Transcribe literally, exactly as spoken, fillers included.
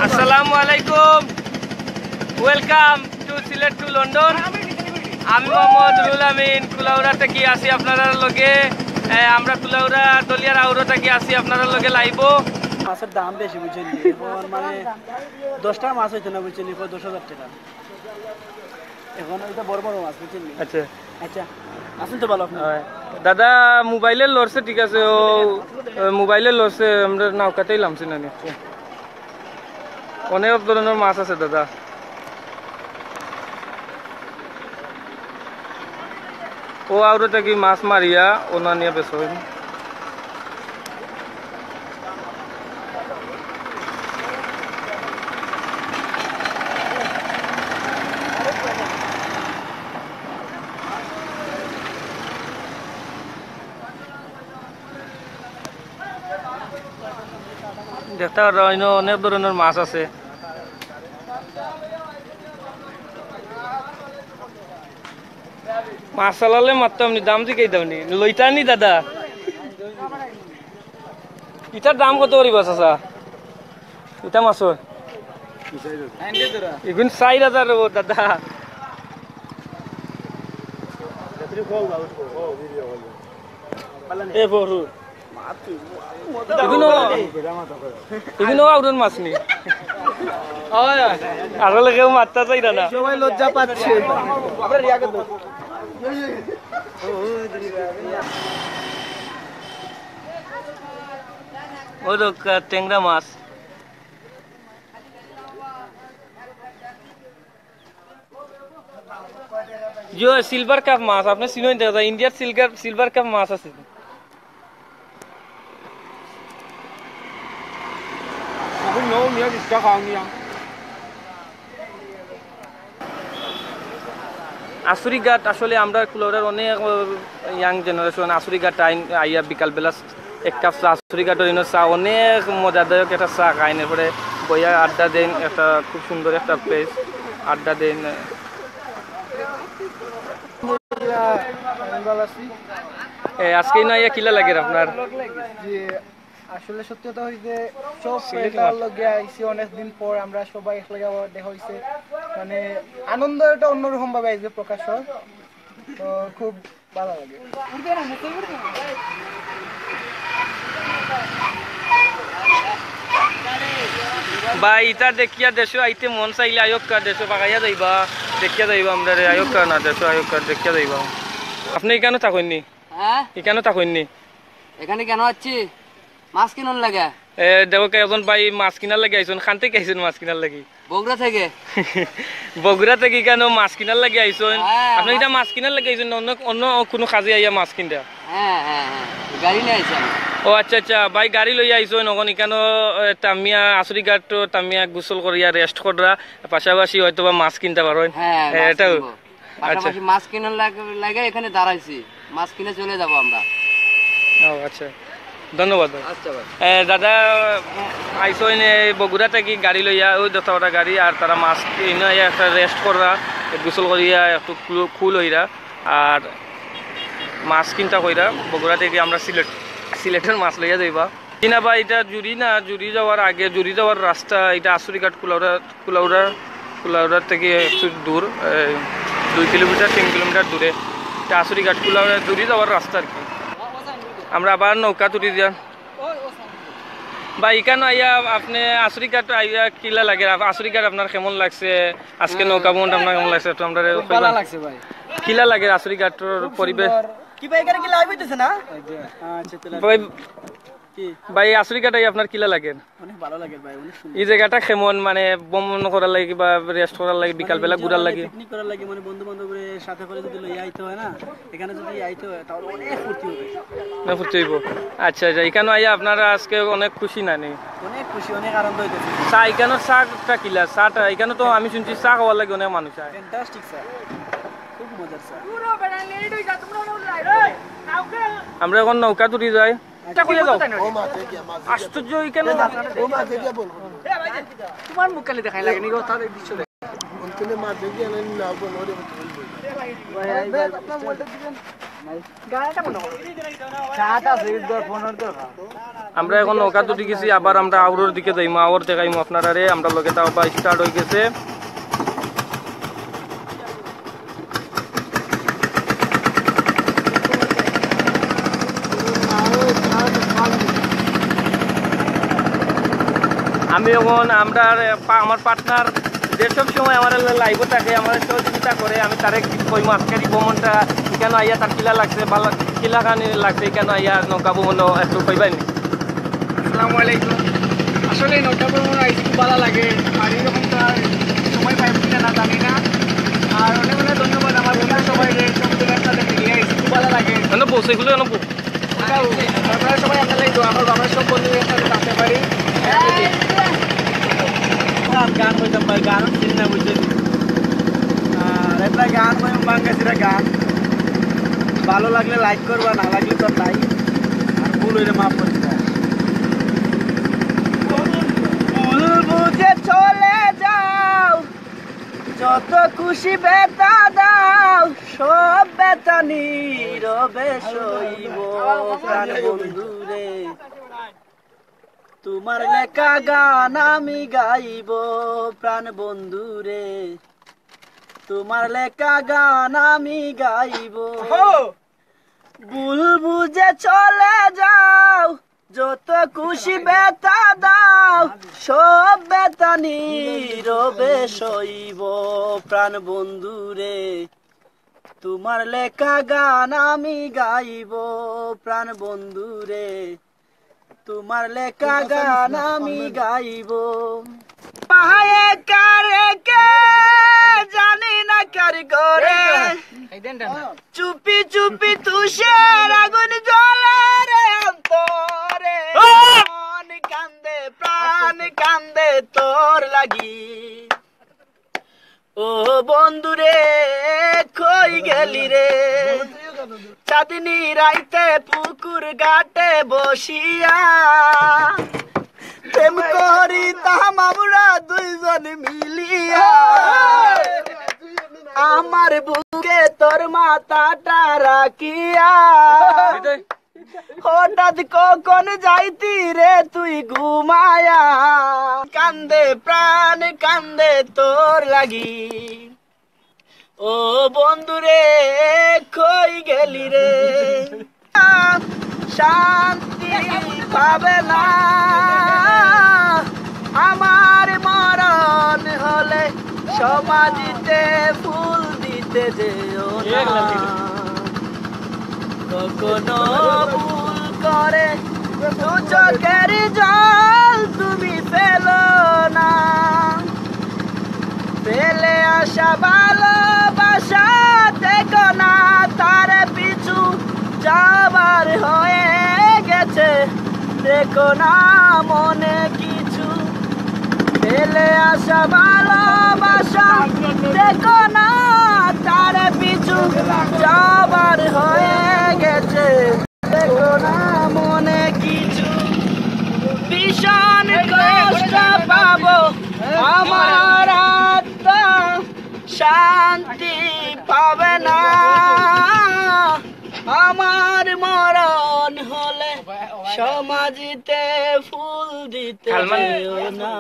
আসসালামু আলাইকুম, welcome to Sylhet to London। আমি মোহাম্মদ রুহুল আমিন, কুলাউড়া থাকি আছি আপনারার লগে। এ, আমরা কুলাউড়া দলিয়ার আউরো থাকি আছি আপনারার লগে live-ও। মাছের দাম বেশি, বুঝছেন নি? এখন মানে দশটার মাছ অইতো না, বুঝছেন নি? এখন দশ হাজার টেকা। এখন ওইটা বড় বড় মাছ, বুঝছেন নি? আচ্ছা। আচ্ছা, আছেন তো ভালো আপনি? হয়। দাদা, মোবাইলে লড়ছে, ঠিক আছে, ও, ও, মোবাইলে লড়ছে, আমরা নৌকাতেই লামছি না নি। অনেক ধরনের মাছ আছে, দাদা। ও আউরো থাকি মাছ মারিয়া অনো নিয়া বেচইন। দেখতা পাররা, অনো অনেক ধরনের মাছ আছে। মাছ চালাইলে মারতাম নি, দাম জিকাইতাম নি, লইতা নি দাদা? ইটার দাম কত করিবা চাচা? ইটা মাছর? ইগুন চাইর হাজার অইবো দাদা। এ বড়। ইগুনও, ইগুনও আউরর মাছ নি? আসলে কেউ মারতা চাইরা না। সবাই লজ্জা পাচ্ছে। ও দেখ, টেংরা মাছ। জি, silver carp মাছ, আপনি চিনইন তো, ইন্ডিয়ার silver, silver carp মাছ আছে। আসুরি ঘাট আসলে আমরা কুলাউড়ার অনেক, আহ, young generation আসুরি ঘাট আইন, আইয়া বিকালবেলা এক কাপ চা, আসুরি ঘাটর ইনো চা অনেক মজাদায়ক একটা চা খাইন, এরপরে বইয়া আড্ডা দেইন, একটা খুব সুন্দর একটা place, আড্ডা দেইন। আমি ভালো আছি। এ, আজকে ইনো আইয়া কিলা লাগের আপনার? জি, আসলে সত্যি কথা হইতে সব সিলেটি friend-র মাছ। লগে আইছি অনেক দিন পর, আমরা সবাই একলগে আবার দেখা হইছে, মানে আনন্দ একটা অন্যরকম ভাবে আইছে প্রকাশ হয়, তো খুব ভালো লাগে। ভাই, ইতা দেখিয়া দেশো আইতে মন চাইলে আইউক্কা, দেশো বাগাইয়া যাইবা, দেখিয়া যাইবা আমরারে, আইউক্কা না, দেশো আইউক্কা, দেখিয়া যাইবা। আপনি ইকানো থাকইন নি? হ্যাঁ? ইকানো থাকইন নি? এখানে কেন আছি? মাছ কিনন লাগে। এ, দেখউক্কা, একজন ভাই মাছ কিনার লাগি আইছইন, কান থাকি আইছইন মাছ কিনার লাগি? বগুড়া থেকে। বগুড়া থাকি ইকানো মাছ কিনার লাগি আইছইন? হ্যাঁ, আপনি ইটা মাছ মাছ কিনার লাগি আইছইন না অন্য, অন্য কোনো কাজে আইয়া মাছ কিনরা? হ্যাঁ, হ্যাঁ, হ্যাঁ, গাড়ি নিয়ে আইছি আমি। ও আচ্ছা, আচ্ছা, ভাই গাড়ি লইয়া আইছইন, অখন ইকানো, এ, তামিয়া, আসুরি ঘাট তো তামিয়া গোসল করিয়া rest কররা, পাশাপাশি হয়তো বা মাছ কিনতা পারইন। হ্যাঁ, এ, মাছ এটাও কিনবো। আচ্ছা। পাশাপাশি মাছ কিনার লাগ-, লাগে এখানে দাঁড়াইছি, মাছ কিনে চলে যাব আমরা। ও আচ্ছা, ধন্যবাদ ভাই। আচ্ছা ভাই। এ, দাদা, উম, আইছইন এই বগুড়া থাকি গাড়ি লইয়া, ওই দশটা গাড়ি, আর তারা মাছ কিনে আইয়া একটা rest কররা, গোসল করিয়া একটু কুল, কুল অইরা, আর মাছ কিনতা কইরা বগুড়া থাকি আমরা সিলেট, সিলেটর মাছ লইয়া যাইবা। জি না ভাই, ইটা জুড়ি না, জুড়ি যাওয়ার আগে, জুড়ি যাওয়ার রাস্তা, ইটা আসুরিঘাট কুলাউড়া, কুলাউড়া, কুলাউড়া থাকি একটু দূর, এই, দুই কিলোমিটার, তিন কিলোমিটার দূরে। ইটা আসুরিঘাট কুলাউড়া জুড়ি যাওয়ার রাস্তা আর কি। আমরা আবার নৌকা তুলি দিয়া। ভাই, ইকানো আইয়া আপনি আসুরিঘাট আইয়া কিলা লাগে? আপ-, আসুরিঘাট আপনার কেমন লাগছে? আজকে হ্যাঁ। নৌকা ভ্রমণ আপনার কেমন লাগছে? একটু আমরারে খুব কইবা। ভালো লাগছে ভাই। কিলা লাগে আসুরিঘাটর খুব পরিবেশ? সুন্দর। কি ভাই, এখানে কি live হইতেছে না? এই যে, আচ্ছা, তো ভাই, কি? ভাই, আসুরিঘাট আইয়া আপনার কিলা লাগে? অনেক ভালো লাগে ভাই, অনেক সুন্দর। এই জায়গাটা কেমন, মানে, ভ্রমণ করার লাগি বা rest করার লাগি, মানে, বিকালবেলা enjoy ঘুরার করার লাগি? Picnic করার লাগি, মানে, বন্ধু-বান্ধবরে সাথে করে যদি লইয়া আইতে হয় না, এখানে যদি আইতে হয়, তাহলে অনেক ফুর্তি হবে। অনেক ফুর্তি হইব। আচ্ছা, আচ্ছা, ইকানো আইয়া আপনারা আজকে অনেক খুশি না নি? অনেক খুশি, অনেক আনন্দ হইতেছে। চা, ইকানোর চাটা কিলা? চাটা, ইকানো তো আমি শুনছি চা খাওয়ার লাগি অনেক মানুষ আয়। Fantastic চা, খুব মজার চা। আমরা এখন নৌকা তুলি যাই। এটা কইয়া যাও। ও মা, দেখি, মা, দেখি। আশ্চর্য, এই কেন? ও মা, দেখি, বল। তোমার মুখ কালি দেখাই লাগে নি গো, তাহলে দৃশ্য দেখ। অন্তরে মা, দেখি, আমি না বল, ওরে বল, বল। ভাই, ভাই, আপনার মোবাইলটা দিবেন। আমরা এখন নৌকাত উঠি গেছি, আবার আমরা আউরর দিকে যাইমু, আউর দেখাইমু আপনারারে। আমরা লগে তাও বা স্টার্ট হয়ে গেছে। আমি এখন আমরার পা-, আমার পার্টনার যে সব সময় আমার লাইভে থাকে, আমার সহযোগিতা করে, আমি তারে কইমু আজকের এই ভ্রমণটা এখানে আইয়া তার কিলা লাগছে, ভালা কিলাখানি লাগছে এখানে আইয়া নৌকা ভ্রমণ একটু কইবাইন। আসসালামু আলাইকুম। আসলে নৌকা ভ্রমণ আইছি খুব ভালা লাগে, আর এইরকম তো আর সময় পাইব কিনা না জানি না। আর অনেক অনেক ধন্যবাদ আমার বন্ধু সবাই যে সব একসাথে মিলিয়ে আইছি, খুব ভালা লাগে। এনে বউ, সেগুলো এনে বউ। আপনারা সবাই আপনারা এই দোয়া করবো, আমরা সব বন্ধু একসাথে থাকতে পারি। আর গান কইতাম ভাই, গান চিনি না, বুঝছেন? আর একটা গান কইম, বাঙ্গাসিরা গান। ভালো লাগলে লাইক করবা, না লাগলে তো নাই। আর ভুল হইলে মাফ করে দিবা। ভুল বুঝে চলে যাও, যত খুশি বেতা দাও, সব বেতা নীরবে সইব, প্রাণ বন্ধু রে। তোমার লেখা গান আমি গাইব, প্রাণ বন্ধু রে। তোমার লেখা গান আমি গাইব। ভুল বুঝে চলে যাও, যত খুশি বেতা দাও, সব বেতা নীরবে সইব, প্রাণ বন্ধু রে। তোমার লেখা গান আমি গাইব, প্রাণ বন্ধু রে। তোমার লেখা গান আমি গাইব। পাহাড়ে কারে কে জানি না কার ঘরে। চুপি চুপি তুষের আগুন জ্বলে রে অন্তরে। মন কান্দে, প্রাণ কান্দে তোর লাগি। ও বন্ধু রে, কই গেলি রে? চাঁদনি রাইতে পুকুর ঘাটে বসিয়া প্রেম করিতাম আমরা দুইজন মিলিয়া। আমার বুকে তোর মাথাটা রাখিয়া। হঠাৎ কখন যাইতি রে তুই ঘুমায়া? কান্দে প্রাণ কান্দে তোর লাগি। ও বন্ধু রে, কই গেলি রে? শান্তি পাবে না আমার মরণ হলে। সমাধিতে ফুল দিতে যেও না। কখনো ভুল করে দু চোখের জল তুমি ফেলো না। ফেলে আসা ভালোবাসা দেখো না, তার পিছু যাবার হয়ে গেছে। দেখো না মনে কিছু, ফেলে আসা ভালোবাসা দেখো না, তার পিছু যাবার হয়ে গেছে। দেখো না মনে কিছু, ভীষণ কষ্ট পাবো আমার আত্মা, শান্তি পাবে না। আমার মরণ হলে সমাধিতে ফুল দিতে যেও না।